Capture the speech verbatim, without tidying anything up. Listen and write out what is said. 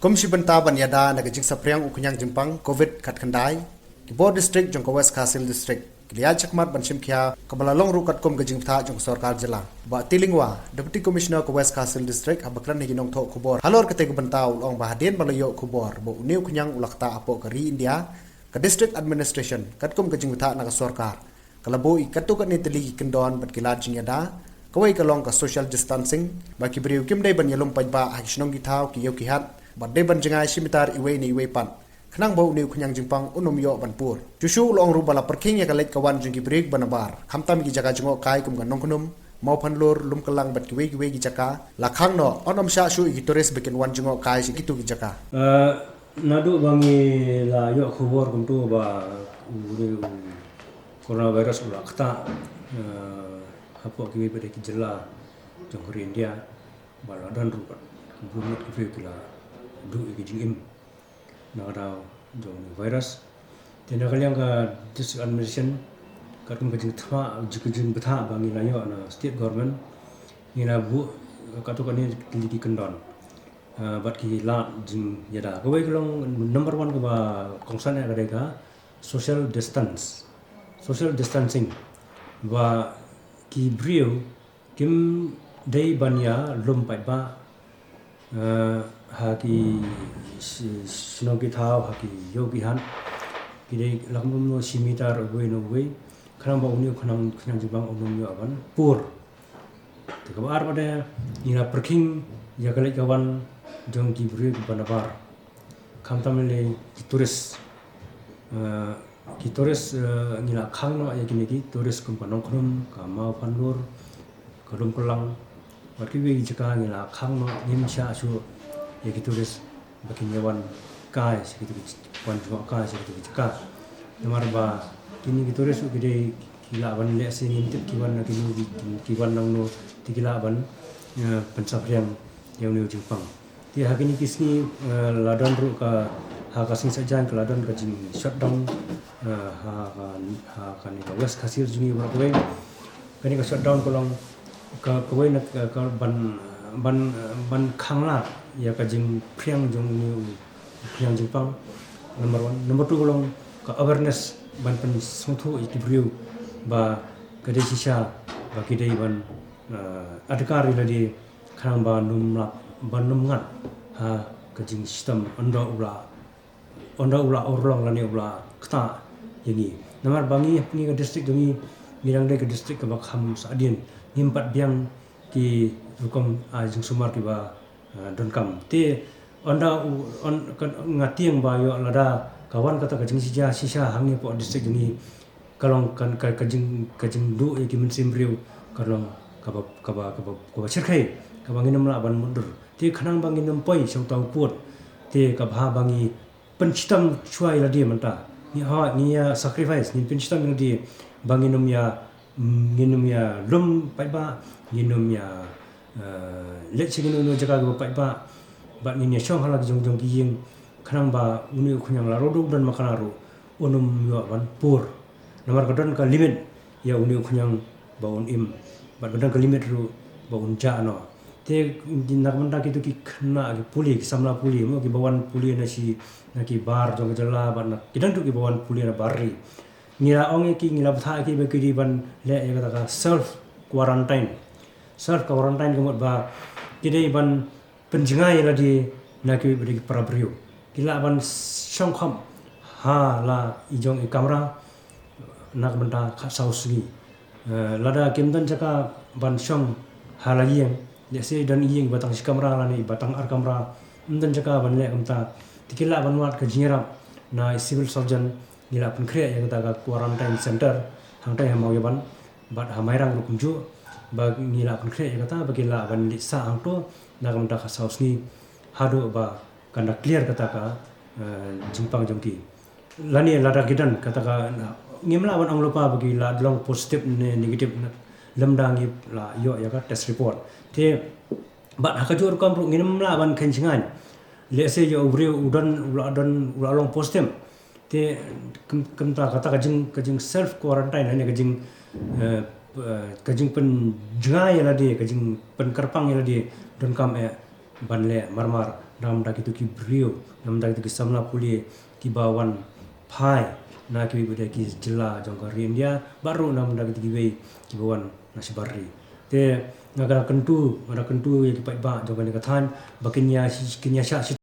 Kum shi bynta ban ïada na ka jingsaphriang u khñiang jingpang covid khatkhyndai, ki bor district jong ka West Khasi Hills District ki la ïaid shakhmat ban shim khia kaba la long ruh katkum ka jingbthah jong ka sorkar jylla. Bah T. Lyngwa, Deputy Commissioner ka West Khasi Hills District, haba kren ha ki nongthoh khubor halor katei ka bynta u la ong ba hadien ba la ïoh khubor ba une u khñiang u la ktah hapoh ka ri India, ka District Administration katkum ka jingbthah na ka sorkar ka la buh ïa katto katne tylli ki kyndon bad ki lad jingïada, kawei ka long ka social distancing, ba ki briew kim dei ban ïalum paidbah ha ki shnong ki thaw, ki ïew ki hat, bad dei ban jngai shi mitar iwei na iwei pat, khnang ba une u khñiang jingpang un ym ïoh ban pur. Shuh shuh u la ong ruh ba la pyrkhing ïa ka leit ka wan jong ki briew kiba nabar, khamtam ki jaka jngohkai kum ka Nongkhnum, Mawphanlur, Lumkyllang bad kiwei kiwei ki jaka, la khang noh, un ym shah shuh ïa ki tourist ba kin wan jngohkai sha kito ki jaka. Eh, naduh ba ngi la ïoh khubor kumto ba u, u coronavirus u la ktah, eh, hapoh kiwei pat de ki jylla jong ka ri India, ba la don ruh pat kum ki briew ki la duh ïa ki jingim na ka daw jong u virus. Te na ka liang ka District Administration, katkum ka jingthma, ka jingbthah ba ngi la ïoh na State Government, ngi la buh katto katne ki kyndon, eh, bad ki lad jingïada. Kawei ka long number one kaba kongsan eh ka dei ka social distance, social distancing, ba ki briew kim dei ban ïalum paidbah, eh, ha ki shi-, shnong ki thaw, ha ki ïew ki hat, ki dei la kumno kumno shi mitar uwei na uwei, khnang ba une u khñiang, khñiang jingpang un ym ïoh ban pur. Te kaba ar pat de, ngi la pyrkhing ïa ka leit ka wan jong ki briew kiba nabar, khamtam lei ki tourist. Eh, ki tourist, eh, ngi la khang noh ïa kine ki tourist kum ka Nongkhnum, ka Mawphanlur, ka Lumkyllang, bad kiwei ki jaka ngi la khang noh, ngim shah shuh ïa ki tourist ba kin ïa wan kai sha kito ki, wan jngohkai sha kito ki jaka. Namar ba kine ki tourist ruh ki dei, ki lah ban lehse ngim tip ki wan na kino, ki, ki wan nangno, te ki lah ban, eh, pynsaphriang ïa une u jingpang. Te ha kine ki sngi, eh, la don ruh ka, ha ka sngi Saitjaiñ ka la don ka jing shutdown, eh, ha ka, ha kane ka West Khasi Hills jong ngi baroh kawei. Kane ka shutdown ka long ka, kawei na ka, ka ban, ban, ban khanglad ïa ka jingphriang jong une u khñiang jingpang. Number one. Number two ka long ka awareness, ban pynsngewthuh ïa ki briew ba ka dei shisha ba ki dei ban, eh, adkar ïa lade, khnang ban ym lah, ban ym ngat ha ka jingshitom ynda u la, ynda u la urlong lane u la ktah ïa ngi. Namar ba ngi, ngi ka district jong ngi, ngi dang dei ka district kaba kham sah hadien, ngim pat biang ki rukom, ah, jingsumar kiba, ah, donkam. Te ynda u, yn, ka, nga tieng ba ïoh lada ka wan kata ka jingshisha, shisha hangne hapoh district jong ngi, ka long ka, ka, ka jing, ka jingduh ïa ki mynsiem briew ka long kaba, kaba, kaba, kaba shyrkhei, kaba ngin ym lah ban mutdur. Te khnang ba ngin ym poi sha uta u pud, te ka bha ba ngi pynshitom shuwa ïa lade mynta. Ngi, ha, ngi ïa sacrifice, ngin pynshitom ïa lade ba ngin ym ïa, ngin ym ïalum paidbah, ngin ym ïa, eh, leit sha kino kino jaka kiba paidbah, bad ngin ïa shong ha la ki jong jong ki ïing, khnang ba une u khñiang la ruh u don makna ruh un ym ïoh ban pur. Namar ka don ka limit ïa une u khñiang ba un im, bad ka don ka limit ruh ba un jah noh. Te na ka bynta kito ki khynnah ki pule, ki samla pule mo, kiba wan pule na shi, na ki bar jong ka jylla, bad na ki don ruh kiba wan pule na bar ri. Ngi la ong ïa ki, ngi la bthah ïa ki ba ki dei ban leh ïa kata ka self quarantine. Self quarantine ka mut ba ki dei ban pynjngai ïa lade na kiwei pat de ki para briew. Ki lah ban shong khop ha la i jong i kamra na ka bynta khatsaw sngi. Eh, lada kim don jaka ban shong ha la ïing, lehse don i ïing ba tang shi kamra lane ba tang ar kamra, ym don jaka ban leh kumta, te ki lah ban wad ka jingïarap na i civil surgeon, ngi la pynkhreh ïa kata ka quarantine center hangtai ha Mawïaban, bad ha Mairang ruh kumjuh, ba ngi la pynkhreh ïa kata ba ki lah ban leit sah hangto na ka bynta khatsaw sngi, haduh ba kan da clear kata ka, eh, jingpang jong ki. Lane lada ki don kata ka, na, ngim lah ban ong lypa ba ki la long positive ne negative, na, lymda ngi la ïoh ïa ka test report. Te bad ha kajuh rukom ruh ngim lah ban khein shngaiñ. Lehse ïa u briew u don, u la don, u la long positive. Te kum, kumta kata ka jing, ka jing self quarantine lane ka jing, eh, eh, ka jingpynjngai ïa lade, ka jingpynkyrpang ïa lade, donkam eh ban leh marmar. na bynta kito ki briew, na bynta kito ki samla pule kiba wan phai na kiwei pat de ki jylla jong ka ri India, bad ruh na bynta kito kiwei kiba wan na shabar ri. Te nga ka kyntu, nga da kyntu ïa ki paidbah jong kane ka thaiñ ba kin ïa shi-, kin ïa shah